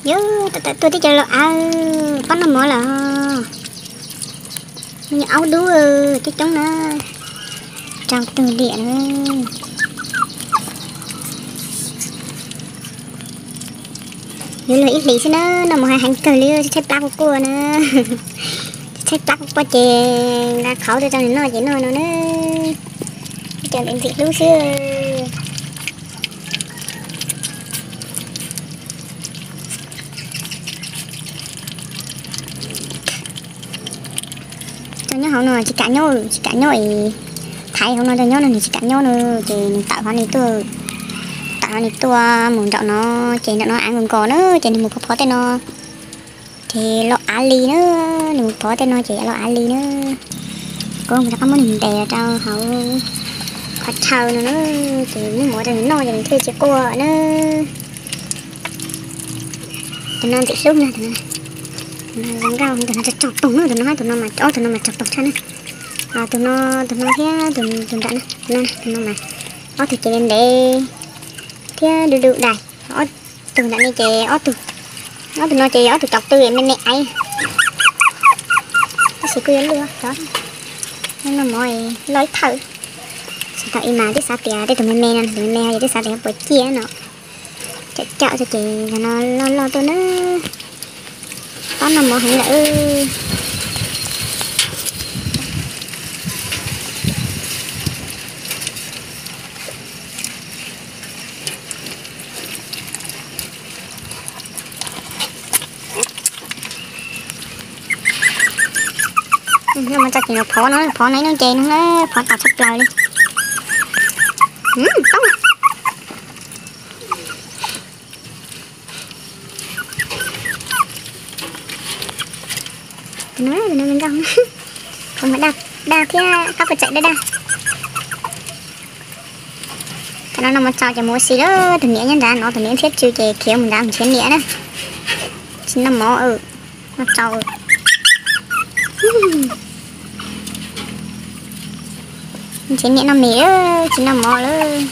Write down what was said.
Yuav tawm tuaj tib co lau av, pab noj mov lawm. Nws aub dub coob coob na, rau tug diam na. Yuav luag ib hlis xwb na, noj mov heev heev kawg li, tshaib plab quaj quaj na. Tshaib plab quaj quaj ces nqa qhauv tuaj rau nws noj ces noj no na. Cov ntxim hlub xwb. Cov nyob hauv no tsis kam nyob, tsis kam nyob es thaiv hauv no cov nyob no nws tsis kam nyob no, ces nws tawm hov nws tuaj, tawm hov nws tuaj mus nraum no, ces nraum no av nkos nkos na, ces nws mus phov phov tej no, ces lau av li na, nws mus phov tej no ces lau av li na. Kuv mus rov qab muab nws ntes rau hauv qhov chaw no na, ces muab mov rau nws noj ces nws thiaj tsis quaj na. Tus no ntxim hlub na, tus no zoo nkauj, tus no tsaug tsaug poog na, tus no, tus no mas, ob tug no mas tsaug poog tshaj na. Tus no, tus no thiab tus nram na, tus no, tus no mas ob tug ces ntev ntev thiab du du dais. Ob tug nram no ces ob tug, ob tug no ces ob tug tsaus tw me me aiv. Tab sis kuj yuav luag cov noj mov loj ib thawj. Tsis tau ib mas twb xav tias tej tus me me no, tus me me ces twb xav tias puas ciaj no. Cawm cawm ces cov no loj loj tuaj na. Pab noj mov heev lawm. Phov no, phov no ib lub ces no, phov tas tshaj plaws li. Poob. Tus no, tus no zoo nkauj, tus no daj, daj thiab qab puas tsaim daj daj. Tam no noj mov tsau ces mus ua si lawm, tus niam nyob nrad no, tus niam thiab tsw ces khiav mus nrad mus nrhiav niam na. Tsis noj mov, noj tsau. Nrhiav niam noj mis, tsis noj mov lawm.